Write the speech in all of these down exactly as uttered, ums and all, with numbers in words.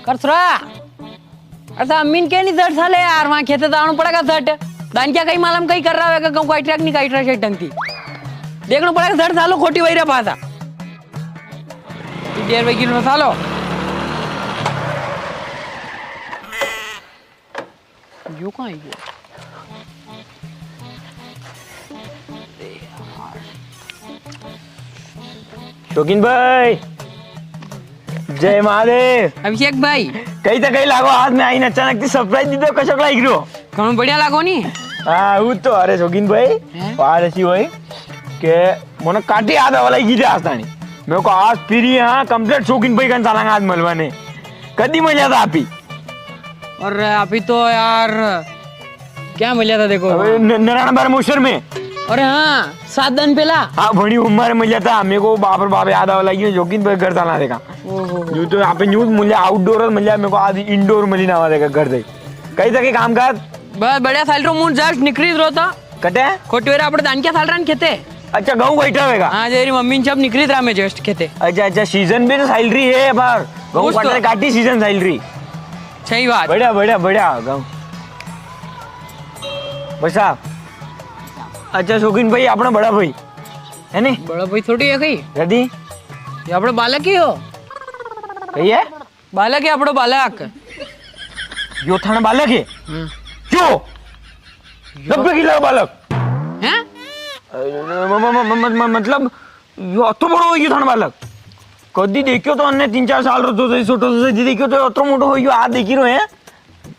करसरा, अरे सा अम्मीन के नी जट साले यार, वां खेते जाणो पड़ेगा जट। दानक्या कई मालूम कई कर रहा होगा, कहूँ काट रहा कि नी काट रहा शेठ ढंग थी। देखणो पड़ेगा जट सालो खोटी वई रहा पासा। इतनी देर में किलो सालो। यो कहाँ है ये? शौकीन भाई, जय महादेव। अभिषेक भाई। कई तो कई लागो, आज मैं आईने अचानक थी surprise दी दो, कशक लाग रहो? घणो बढ़िया लागो नी? हाँ, वो तो, अरे शौकीन भाई, हैं? बात ऐसी हुई के मने काटी याद आवा लागी थी आज ताणी। मैं को आज free हाँ, complete शौकीन भाई कन चालांगा आज मलवाने। कदी मल्या था आपी? अरे अभी तो यार, क्या मल्या था देखो अबे वहाँ। न-, नारायण बार मोशर में। अरे हाँ, सात दिन पहला। हाँ, बड़ी उम्र में मल्या था। मेरे को बाप रे बाप याद आवा लागी, शौकीन भाई घर चाला देखा। ओहो। यूं तो यहाँ पे न्यूज मल्या, outdoor मल्या, मेरे को आज indoor मली ना आवा देखा घर से। कई तक काम काज? बस बढ़िया, साल रो मूड just निकरी रो था। कटे? खोटी वेरा आपणे दानक्या साल रान खेते। अच्छा, गहूं बैठा होगा? हाँ, जेरी मम्मी सब निकरी रहा मैं just खेते। अच्छा, अच्छा, season भी तो साइल रही है बार। गहूं उस तो काटने काटी season साइल रही। सही बात। बढ़िया, बढ़िया, बढ़िया, गहूं। बस साहब। अच्छा, शौकीन भाई, अपना बड़ा भाई। है नी? बड़ा भाई थोड़ी है कई। कदी? ये अपना बालक ही हो। कई है? बालक है, अपनो बालक। यो थाना बालक है? हम्म। क्यों? यो नब्बे किलो बालक? हैं? अरे, म-, म-, म-, म-, म-, मतलब, यो अतो बड़ो हो गयो थाना बालक? कदी देखियो तो अन्ने तीन चार साल रो तो सही, छोटो तो सही, देखियो तो अतो मोटो हो गयो, आ देखी रो है?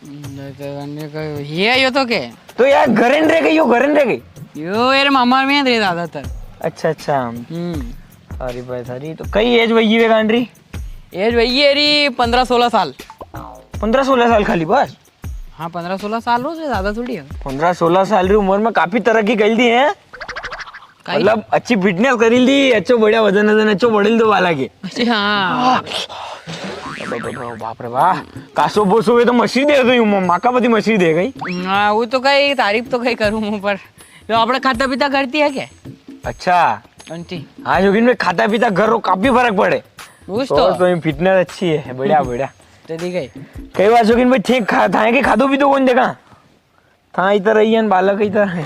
नहीं तो अन्ने का, ये यो तो के? तो यार, घरे न रह गई, यो घरे न रह गई? यो यार मामा में रहे ज्यादातर। अच्छा, अच्छा। हम्म। अरे भाई, थारी तो कई एज वही वे गांडरी? एज वही है री पन्द्रह सोलह साल। पन्द्रह सोलह साल खाली बस? हाँ, पन्द्रह सोलह साल हो, ज्यादा थोड़ी है। पन्द्रह सोलह साल री उम्र में काफी तरक्की कर ली है। काई? मतलब, अच्छी फिटनेस कर ली, अच्छो बढ़िया वजन वजन अच्छो बढ़ ली दो वाला के। अच्छा, हाँ। बाप रे बाप, कासो बोसो वे तो मछली दे गई हूँ, माँ का पति मछली दे गई। हाँ, वो तो कई तारीफ तो कई करूँ हूँ, पर जो अपना खाता पीता करती है क्या? अच्छा। आंटी। हाँ, लेकिन मैं खाता पीता घर रो काफी फर्क पड़े। उस तो। तो, तो फिटनेस अच्छी है, बढ़िया, बढ़िया। तो दी गई। कई बार शौकीन भाई ठीक खा-, थाए के खादो भी तो कौन देखा? था इतर रही है, बालक इतर है।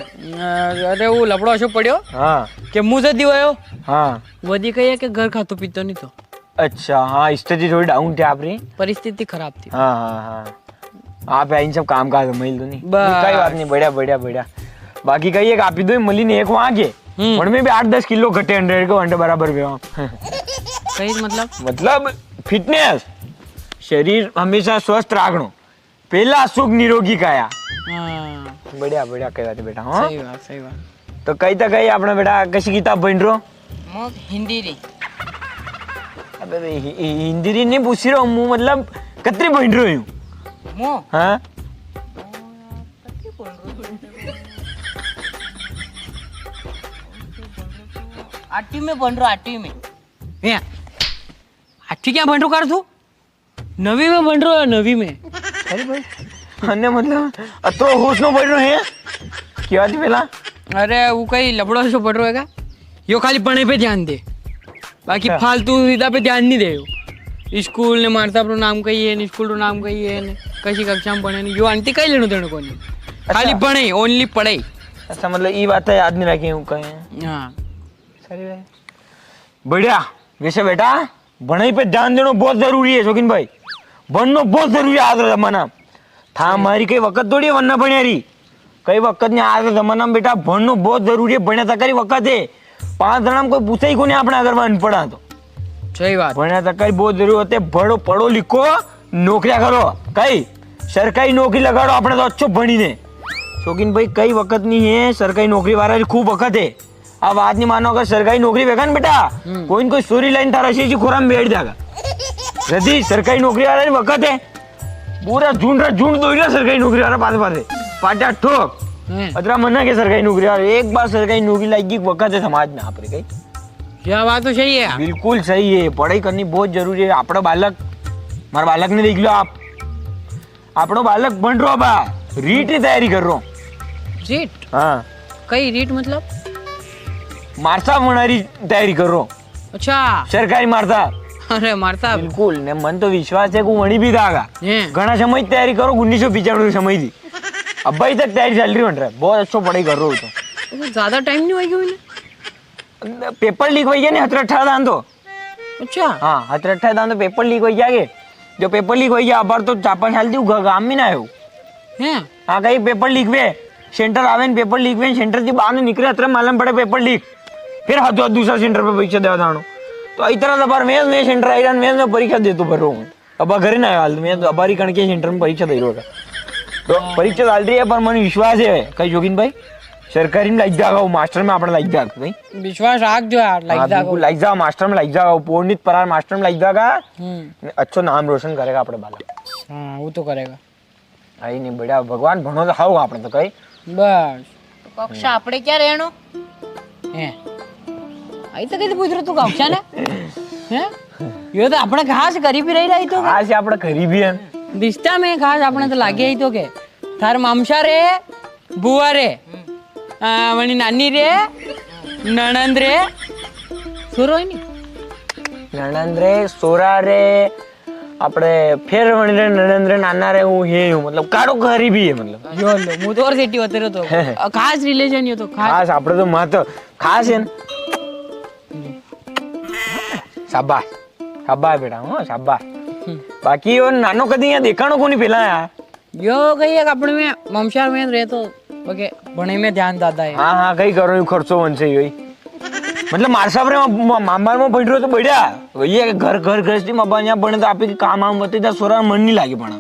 अरे, वो लफड़ो असो पड़्यो हाँ। के मुझे दिवायो। हाँ। वो दी कही है कि घर खातो पीतो नहीं तो। अच्छा, हाँ, स्थिति थोड़ी डाउन थी आप री। परिस्थिति खराब थी। हाँ, हाँ, हाँ। आप इन सब काम काज में तो नहीं। बस। नहीं, कई बात नहीं, बढ़िया, बढ़िया, बढ़िया। बाकी कई एक आप ही दो मली ने एक वहाँ के। हम्म। उनमें भी आठ दस किलो घटे हंड्रेड को हंड्रेड बराबर भी वहाँ। कई मतलब? मतलब फिटनेस, शरीर हमेशा स्वस्थ राखणो। पहला सुख निरोगी काया। हाँ। बढ़िया, बढ़िया कही बात है बेटा, हाँ? सही बात, सही बात। तो कही तो कही अपना बेटा कशी किताब बन रो? मो हिंदी री। अबे, अबे, हि-, हि-, हिंदी री नहीं पूछ रहा हूँ, मु मतलब कतरी बन रो हूँ? मो? हाँ? आठवीं में बन रो, आठवीं में। ए, आठवीं क्या बन रो कर तू? नवी में बन रो है, नवी में। अरे भाई, अन्ने मतलब, अतरो होश नो पड़ रो है? क्या थी पेला? अरे, वो कई लफड़ो सो पड़ रो है का? यो खाली पढ़ाई पे ध्यान दे, बाकी अच्छा। फालतू इदा पे ध्यान नहीं दे। यो स्कूल ने मारता अपनो नाम कही है, ने स्कूल रो नाम कही है, ने कसी कक्षा में पढ़े ने, यो आंटी कई लेनो देनो कोनी। अच्छा। खाली पढ़ाई, only पढ़ाई। अच्छा, मतलब, ई बात है, याद नहीं रखे, यूं कहें। हाँ। सही है। बढ़िया। वैसे बेटा, भणाई पे ध्यान देनो बहुत जरूरी है, शौकीन भाई। भणनो बहुत जरूरी है आज रा जमाना। था हमारी कई वक्त थोड़ी है वरना भण्या री। कई वक्त नहीं, आज रा जमाना में बेटा भणनो बहुत जरूरी है, भण्या तक री वक्त है। पांच जणा में कोई पूछे ही कोनी आपणे अगर वा अनपढ़ आ तो। सही बात। भण्या तक री बहुत जरूरत है, भणो, पढ़ो लिखो, नौकरियां करो। कई सरकारी नौकरी लगाड़ो आपणे तो अच्छो भणी ने। शौकीन भाई, कई वक्त नहीं है, सरकारी नौकरी वाला री खूब वक्त है। अब बात नहीं मानो, अगर सरकारी नौकरी वेगा ना बेटा, हम्म। कोई न कोई सूरी लाइन थारा शीशी खुराम बैठ जाएगा। जदी सरकारी नौकरी वाला री वक्त है, पूरा झुंड रा झुंड दौड़ी रा सरकारी नौकरी वाला पासे पासे। पाटा ठोक। हम्म। अतरा मना के सरकारी नौकरी वाला, एक बार सरकारी नौकरी लागी वक्त है समाज में आप रे कई। या बात तो सही है। बिल्कुल सही है, पढ़ाई करनी बहुत जरूरी है। आपणो बालक, मारा बालक ने देख लो आप। आपणो बालक बन रो बा, रीट री तैयारी कर रो। रीट? हाँ। कई रीट मतलब? मारसा बणा री तैयारी कर रो। अच्छा। सरकारी मारसा। अरे मार साहब। बिल्कुल, ने मन तो विश्वास है कि वणी भी दागा। हैं। घणा समय की तैयारी करो, उन्नीस सौ पिचानवे समय थी। अबाई तक तैयारी चल रही बन रहा है, बहुत अच्छो पढ़ाई कर रहे हो तो। तो ज्यादा टाइम नी होई गयो इन्हें? पेपर लीक होई गया नी, हतरा अठारा दान तो। अच्छा। हाँ, हतरा अठारा दान तो पेपर लीक होई गया के। जो पेपर लीक होई गया, अबार तो चापा साल दी उ ग-, गाम में ना आयो। हैं? हाँ, कई पेपर लीक वे, सेंटर आवे न पेपर लीक वे, सेंटर दी बाहर निकले, अतरे मालूम पड़े पेपर लीक। फिर हाथ दूसरा सेंटर पे परीक्षा देवा जानो। तो इतरा तो बार मैं, मैं सेंटर आई रहा, मैं, मैं परीक्षा दे तो भर रहा हूँ। अब घर ना हाल में, तो अबारी कण के सेंटर में परीक्षा दे रहा। तो परीक्षा डाल रही है, पर मन विश्वास है, कई जोगिन भाई, सरकारी में लग जाएगा, वो मास्टर में अपना लग जाएगा, भाई। विश्वास राख जो यार, लग हाँ, जाएगा। बिल्कुल, लग जाओ, मास्टर में लग जाओ, वो पुनीत परार मास्टर में लग जाएगा। हम्म। अच्छो नाम रोशन करेगा अपने बालक। हाँ, वो तो करेगा। आई नी बढ़िया, भगवान भणो तो हाउ आपणे तो कई। बस। तो कक्षा आपणे क्या रहनो? हैं? आई तो कदी पूछ रो तू कक्षा ने? हैं? यो तो आपणे खास करीबी रही रही तो के? खास आपणे करीबी है। दिसता में खास आपणे तो लागे ही तो के। थार मामसा रे, बुआ रे, आ, वणी नानी रे, नणंद रे, सोरो है नी? नणंद रे, सोरा रे, आपणे फेर वणी रे नणंद रे नाना रे हूँ हे हूँ, मतलब, काड़ो करीबी है, मतलब। यो लो, मूँ तो और सेटी होते रहो तो। अ, खास रिलेशन यो तो, खास। खास, आपणे तो मां तो खास है ना। शाबाश, शाबाश बेटा, हाँ, शाबाश। हम्म। बाकी यो नानो कदी यां देखाणो कोनी पेला यार। यो कई एक आपणे में ममशार में रहे तो, बके भणे में ध्यान ज्यादा है। हाँ, हाँ, कई करो, यूं खर्चो वंचे ही। मतलब, मार साहब रे, मा-, मा-, मामार में बैठ रहो तो बढ़िया। वही है, घर, घर गृहस्थी में अपन यहाँ बने तो आप ही काम आम होते, इधर सोरा मन नहीं लागे पड़ा।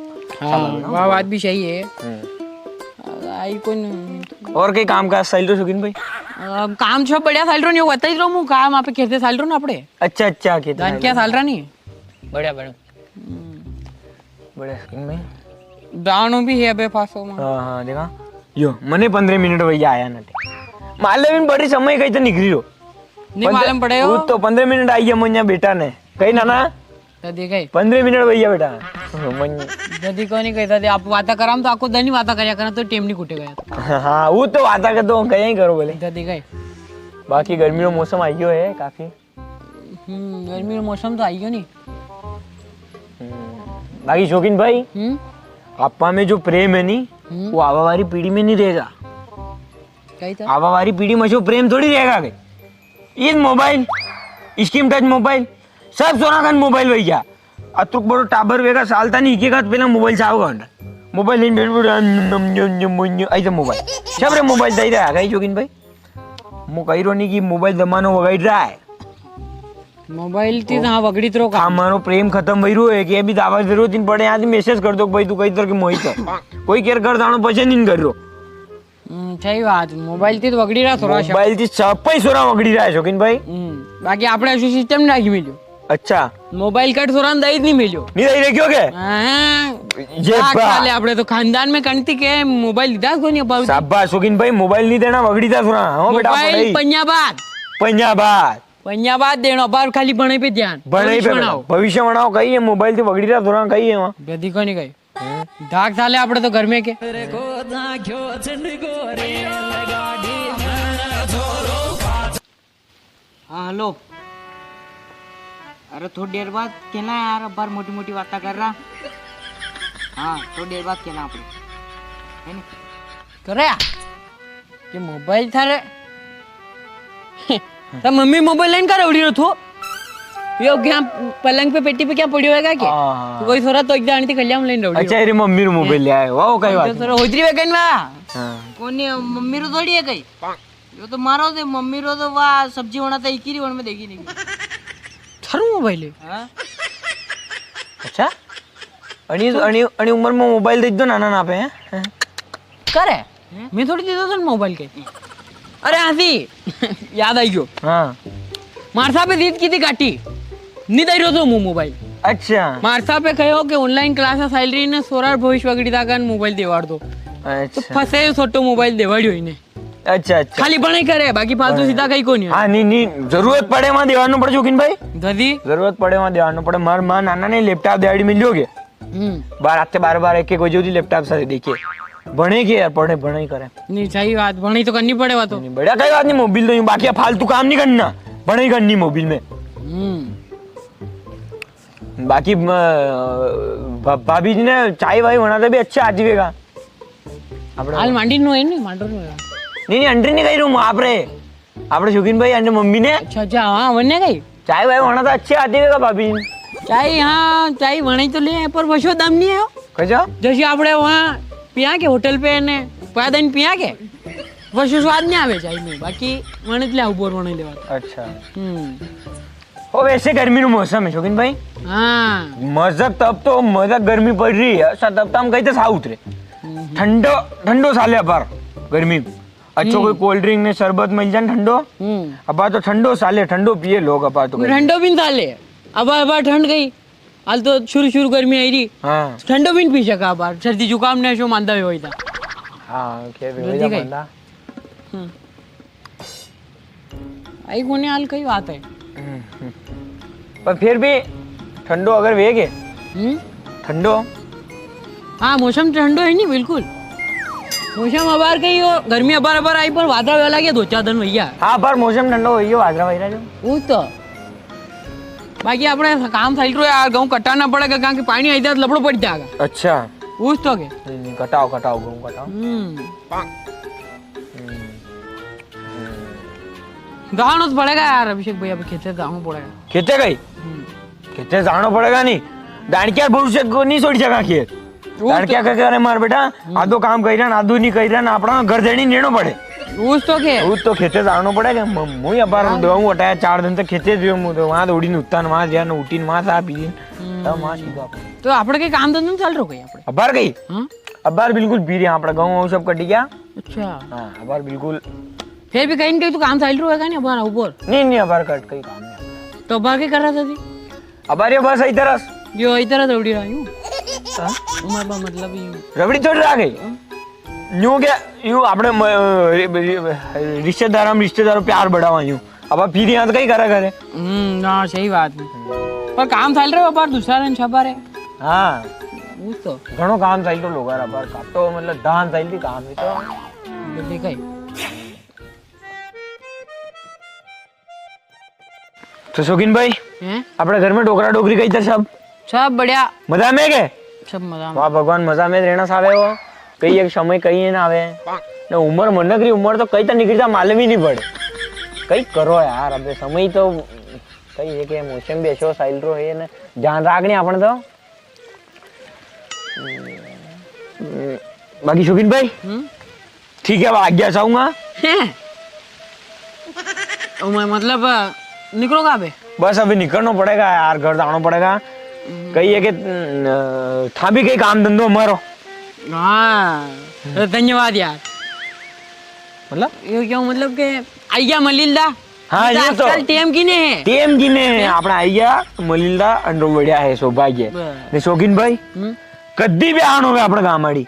हाँ, वाह, बात भी सही है। हम्म। आई कौन? और कई काम काज साल रो शौकीन भाई? अ, काम सब बढ़िया साल रो, नहीं बताई रो, मु काम आप खेते साल रो ना आपड़े। अच्छा, अच्छा, खेते धान क्या साल रा नहीं? बढ़िया, बढ़िया। हम्म। बड़े स्किन में। दाणो भी है अबे फासो में। हाँ, हाँ, देखा। यो, मने पन्द्रह मिनट वई आया नटे। माले भी बड़ी समय कई तो निकली रो। नहीं मालूम पड़े हो। वो तो पन्द्रह मिनट आई है मुन्या बेटा ने। कई नाना? दादी कई। पन्द्रह मिनट वई बेटा। मन- दादी को नहीं कही, दादी आप वाता कराम तो आपको दनी वाता करया करना तो टेम नहीं कूटेगा यार। हाँ, वो तो वाता के तो कहीं ही करो बोले। दादी कई। बाकी गर्मी रो मौसम आई गयो है काफी। हम्म, गर्मी रो मौसम तो आई गयो नी। हम्म, बाकी शौकीन भाई, हम्म? आपा में जो प्रेम है नी, हम्म। वो आवा वाली पीढ़ी में नहीं रहेगा। कई तो? आवा वाली पीढ़ी में जो प्रेम थोड़ी रहेगा के। ये मोबाइल, स्क्रीन टच मोबाइल, सब सोना खान मोबाइल वई गया। अतुक बड़ो टाबर वेगा, सालता नहीं, इके का पहला मोबाइल चाहोगा। मोबाइल नहीं, बेर बेर, नम, नम, नम, नम, नम, ऐसे मोबाइल। सब रे मोबाइल दे रहा है, शौकीन भाई। मु कही रो नी कि मोबाइल जमानो वगाड़ी रहा है। मोबाइल ती तो हाँ वगड़ी तो रो काम। हमारो प्रेम खत्म वई रो है कि अभी दावा जरूरत नहीं पड़े, यहाँ से मैसेज कर दो भाई, तू कई तरह के मोहित है। कोई केर घर जानो पसंद नहीं कर रो। हम्म, सही बात। मोबाइल ती तो वगड़ी रहा थोड़ा सा। मोबाइल ती सब पे सोरा वगड़ी रहा है, शौकीन भाई। हम्म, बाकी आपने ऐसो सिस्टम ना की मिलो। अच्छा। मोबाइल कट सोरा दई नहीं मिलो। नहीं दई रे क्यों के? हाँ। ये बात बा। साले आपने तो खानदान में कणती के मोबाइल दीदा कोनी अबार। शाबाश शौकीन भाई, मोबाइल नहीं देना, वगड़ी दा सोरा। हाँ बेटा, मोबाइल पढ़ाई। पंजाबाद। पंजाबाद। पंजाबाद देनो, अबार खाली भणाई पे ध्यान। भणाई पे भविष्य बनाओ। भविष्य बनाओ, कही है मोबाइल ती वगड़ी रहा सोरा, कही है वहाँ। बेदी कोनी कही। दाग साले आपड़े तो घर में के। हाँ, हेलो। अरे, थोड़ी देर बाद केला यार, अबार मोटी मोटी बातें कर रहा। हाँ, थोड़ी देर बाद केला आपड़े। है नी? करे यार। ये मोबाइल थारे। ता मम्मी मोबाइल लेन का रवड़ी रो थो? यो क्या पलंग पे पेटी पे क्या पड़ी होएगा क्या? हाँ। तो कोई सोरा तो एक दानी थी कल्याण लेन रवड़ी अच्छा, रो। अरे मम्मी रो मोबाइल ले आए। वाह, कई बात तो नहीं। सोरा होजरी वेगन वा। हाँ। कोनी, मम्मी रो थोड़ी है कई। यो तो मारो दे, मम्मी रो तो वा सब्जी बनाता इकी री वन में देखी नहीं। थारो मोबाइल है? हाँ। अच्छा? अणी, अणी, अणी उम्र में मोबाइल दे दो नाना ना पे, हैं? करे? हैं? मैं थोड़ी दे दो तुम मोबाइल के। अरे हाँ सी, याद आई गयो। हाँ। मारसा पे जीत की थी काटी। नी दई रो तो मु मोबाइल। अच्छा। मारसा पे कहो कि ऑनलाइन क्लास साइल री ने सोरा भविष्य वगड़ी दा कन मोबाइल देवाड़ दो। अच्छा। तो फंसे छोटो मोबाइल देवाड़ियो इने। अच्छा, अच्छा। खाली भणाई करे, बाकी फालतू भणाई। सीधा कई कोनी है। हाँ, नी, नी, जरूरत पड़े वां देवानो पड़े, शौकीन भाई। दादी। जरूरत पड़े वां देवानो पड़े। मार मां नाना ने लैपटॉप देवाड़ी मिलियो के। हम्म। बार आते बार बार एक एक बजे उदी लैपटॉप सारे देखे। भणे के यार, पढ़े, भणाई करे। नी, सही बात, भणाई तो करनी पड़े वा तो। नी, बढ़िया, कई बात नी, मोबाइल तो यूं, बाकी फालतू काम नी करना। भणाई करनी मोबाइल में। हम्म। बाकी, म, भा-, भाभी जी ने चाय वाय वणाता भी अच्छे आती वेगा। आपणे हाल मांडी नो है नी, मांडो नो है। नी, नी, अंडरी नी कही रू, आप रे। आपणे शौकीन भाई, अने मम्मी ने। अच्छा, अच्छा, हाँ, वणे कही। चाय वाय वणाता अच्छे आती वेगा भाभी जी ने। चाय, हाँ, चाय वणाई तो ले, पर वशो दम नी है हो। कसा? जैसे आपणे वहाँ पिया के होटल पे ने, पया दन पिया के, वशो स्वाद नी आवे चाय में, बाकी वणे तो ले उबोर वणे लेवा। अच्छा। हम्म। ओ, वैसे गर्मी रो मौसम है, शौकीन भाई। हाँ। मजक तब तो मजक गर्मी पड़ री है, ऐसा तब तो हम कहते साउथ रे। हम्म। ठंडो, ठंडो साले अबार गर्मी। अच्छो हम्म। कोई cold drink ने शरबत मिल जाए ठंडो। हम्म। अबार तो ठंडो साले, ठंडो पिए लोग अबार तो। ठंडो भी नी साले। अबार, अबार ठंड गई। हाल तो शुरू, शुरू गर्मी आई री। हाँ। ठंडो भी नी पी सका अबार। सर्दी जुकाम ने शो मांदा भी होई था। हाँ, के भी होई था मांदा। हम्म। आई कोनी हाल, कई बात है। हम्म। पर फिर भी ठंडो अगर वेगे, हम्म? ठंडो। हाँ, मौसम ठंडो है नी, बिल्कुल। मौसम अबार कई हो, गर्मी अबार अबार आई, पर वादरा वेला के दो चार दिन भैया। हाँ, पर मौसम ठंडो हो गयो, वादरा वगैरह जो। वो तो। बाकी आपणे काम साइड रो यार, गहूं कटाना पड़ेगा, क्योंकि पानी आई जाए तो लफड़ो पड़ जाएगा। अच्छा। उस तो के? नहीं, नहीं, कटाओ, कटाओ, गहूं कटाओ। हम्म। हम्म। जाणो तो पड़ेगा यार अभिषेक भैया, अभी खेते जाणो पड़ेगा। खेते गई? हम्म। खेते जाणो पड़ेगा नी। दाणक्या भविष्य को नी छोड़ी सका खेत। वो दाणक्या तो का करे मार बेटा, हम्म। आधो काम करी रहा, आधो नी करी रहा, आपणा घर देणी नेणो पड़े। उस तो के? उस तो खेते जाणो पड़ेगा। म-, मुई अबार हाँ। दो हटाया चार दिन तक खेते जो मु तो वहां दौड़ी नुत्ता न वहां गया न उठी न वहां सा पी। हम्म। तब वहां सीधा। तो आपणे के काम धंधो चाल रो गई आपणे? अबार गई? हाँ। अबार बिल्कुल पी रहे, आपणा गाँव सब कट गया। अच्छा। हाँ, अबार बिल्कुल। फिर भी कहीं न कहीं तो काम चाल रहा होगा नी, अबार ऊपर। नहीं, नहीं, अबार कट कहीं काम नहीं। तो अबार के कर रहा था जी? अबार ये बस इधर अस। यो इधर रबड़ी रहा यूं। हाँ? उमर बा मतलब यूं। रबड़ी थोड़ी रहा गई। हाँ। यूं के, यूं आपणे म-, रि-, रि-, रिश्तेदार, हम रिश्तेदारों प्यार बढ़ावा यूं। अब आप फिर यहाँ तो कहीं करा करे। हम्म, ना, सही बात है। पर काम चाल रहे हो, पर दूसरा दिन छपा रहे। हाँ। वो तो। घणो काम चाल तो लोगा रा, पर काटो, मतलब, धान चाल री काम ही तो। जल्दी कहीं। तो शौकीन भाई, हैं? आपणे घर में डोकरा डोकरी कई तर सब? सब बढ़िया। मजा में के? सब मजा में। वाह भगवान, मजा में रहना सावे हो। कई एक समय कई ना आवे। ने उमर मनक री उमर तो कई तो निकलता मालूम ही नी पड़े। कई करो यार, अबे समय तो कई है के मौसम भी ऐसो साइल रो है ने, ध्यान राखनी आपणे तो। बाकी शौकीन भाई, हम्म? ठीक है, अब आज्ञा चाहूंगा। हैं? ओ मैं मतलब, अ, निकलोगा अबे? बस अभी निकलना पड़ेगा यार, घर जाना पड़ेगा। हम्म। कई है कि, अ, था भी कई काम धंधो मारो। हाँ, तो धन्यवाद यार। मतलब? यो क्यों, मतलब के आइया मलिल दा? हाँ, ये तो ये तो। आजकल टेम किने है? टेम किने है? हैं? आपणा आइया मलिल दा, अणरो बढ़िया है सौभाग्य। बस। ने शौकीन भाई, हम्म? कदी भी आणो है आपणा गाम आड़ी,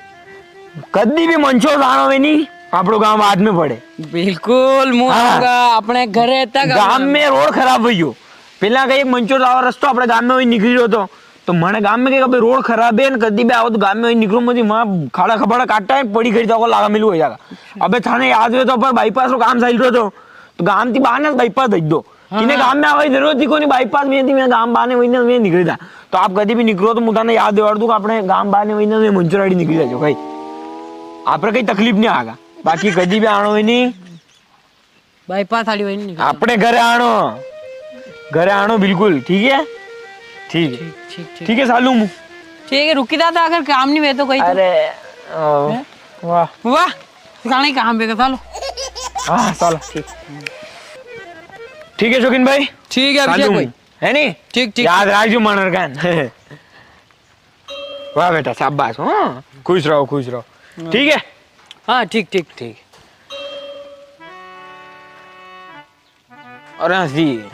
कदी भी मंचो जाणो है नी, आपणो गाम बाद में पड़े। बिल्कुल, मु हाँ। आऊंगा आपणे घरे तक गाम आऊंगा। में रोड खराब हुई गयो। पेला कई एक मंचो जावा रस्तो आपणे गाम में वही निकली रहो तो, तो मने गाम में कई, "अबे रोड खराब है, न कदी भी आओ तो गाम में वही निकलो मती, वहाँ खाड़ा खबाड़ा काटा है, पड़ी खड़ी तो लागा मिलू हो जाएगा।" अबे थाने याद हुए तो पर बाईपास रो काम चाल रहो तो, तो गाम थी बाहर ना बाईपास दई दो। हाँ, किने हाँ। गाम में आवा की जरूरत ही कोनी, बाईपास में थी मैं गाम बाने वही ना मैं निकली जा। तो आप कदी भी निकलो तो मु थाने याद दिवाड़ दूं कि आपणे गाम बाने वही ना मैं मंचो आड़ी निकली जाजो भाई। आप पर कई तकलीफ नी आगा। बाकी कदी भी आणो है नी। बाईपास आड़ी वही नी निकली जा। आपणे घरे आणो। घरे आणो बिल्कुल, ठीक है? ठीक है। ठीक, ठीक, ठीक। ठीक है, सालू मु। ठीक है, रुकी जा, अगर काम नी हुए तो कई तो। अरे, ओ, हैं? वाह। वाह। गाने कहाँ पे का, चलो। हाँ, चलो, ठीक। ठीक है, शौकीन भाई। ठीक है, अभिषेक चालू भाई। हूँ, है नी? ठीक, ठीक, याद ठीक। राखजो मनर कान। वाह बेटा, शाबाश, हाँ। खुश रहो, खुश रहो। हाँ। ठीक है? हाँ, ठीक, ठीक। ठीक। अरे हंस दी।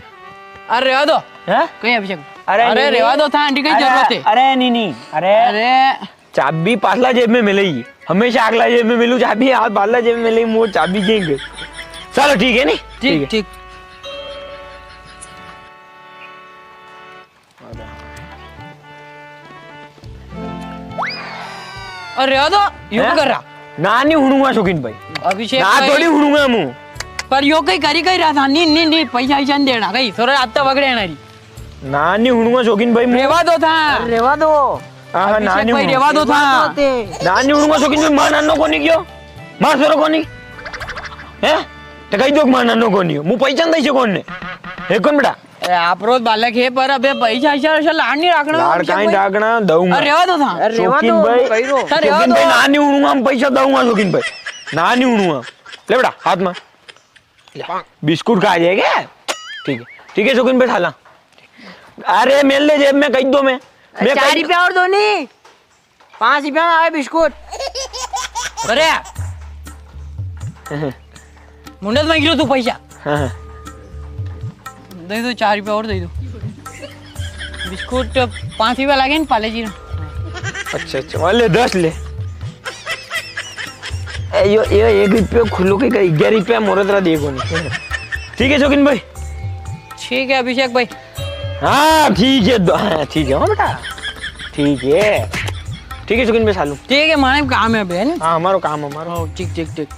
अरे रेवा दो। हैं? कई अभिषेक? अरे अरे नहीं, रेवा नहीं। दो, था आंटी कई अरे, जरूरत है? अरे नहीं, नहीं। अरे अरे। चाबी पासला जेब में मिलेगी। हमेशा आगला जेब में मिलू चाबी, आज पासला जेब में मिलेगी, मोर चाबी जेब में। चलो ठीक है नी? ठीक, ठीक। अरे यार, तो यो हैं? कर रहा। ना, नी हुणूंगा शौकीन भाई। अभिषेक ना, भाई। थोड़ी हुणूंगा मु। पर यो कई करी कई रहा था, नी, नी, नी, पैसा ऐसा नी देना, कई, थोड़ा हत्ता पकड़े ना री। ना नी हुणूंगा शौकीन भाई, मूं। रेवा दो था। अरे रेवा दो। हाँ, हाँ, ना अभिषेक नी भाई, हुणूंगा। रेवा दो था। रेवा दो ते। ना नी हुणूंगा शौकीन भाई, मां नानो कोनी क्यो? मां सोरो कोनी? हैं? तो कही दो कि मां नानो कोनी हो। मूं पैसा नी दई सको कोनी। हे कोनी बेटा? अरे, आप रोज बालक है, पर अबे पैसा ऐसा, ऐसा लाड़ नी राखणा। लाड़ काई राखणा, दऊंगा। अरे, रेवा दो था। अरे, रेवा शौकीन दो, भाई, कही रो। सर, रेवा शौकीन भाई, दो। ना नी हुणूंगा, हम पैसा दऊंगा, शौकीन भाई। ना नी हुणूंगा। ले बेटा, हाथ में। ले, बिस्कुट खा जाएगा। ठीक है, ठीक है, शौकीन भाई, खा ला। अरे, मेल ले जेब में, कही दो मैं। मैं चार कही रुपया और दो नी। पाँच रुपया में आवे बिस्कुट। अरे। मुंडत मांगी लो तू पैसा। हाँ। दे दो, चार रुपया और दे दो। बिस्कुट पाँच रुपया लागे ना, पाले जी ना। अच्छा, अच्छा, वाले दस ले। ए, यो, यो एक रुपयो खुलो के कई, ग्यारह रुपया मोरे तरह दे कोनी। ठीक है, शौकीन भाई। ठीक है, अभिषेक भाई। हाँ, ठीक है, दो, हाँ, ठीक है, हाँ बेटा। ठीक है। ठीक है, शौकीन भाई, सालू। ठीक है, माने काम है बहन। हाँ, हमारो काम है, हमारो। ओ, ठीक, ठीक, ठीक।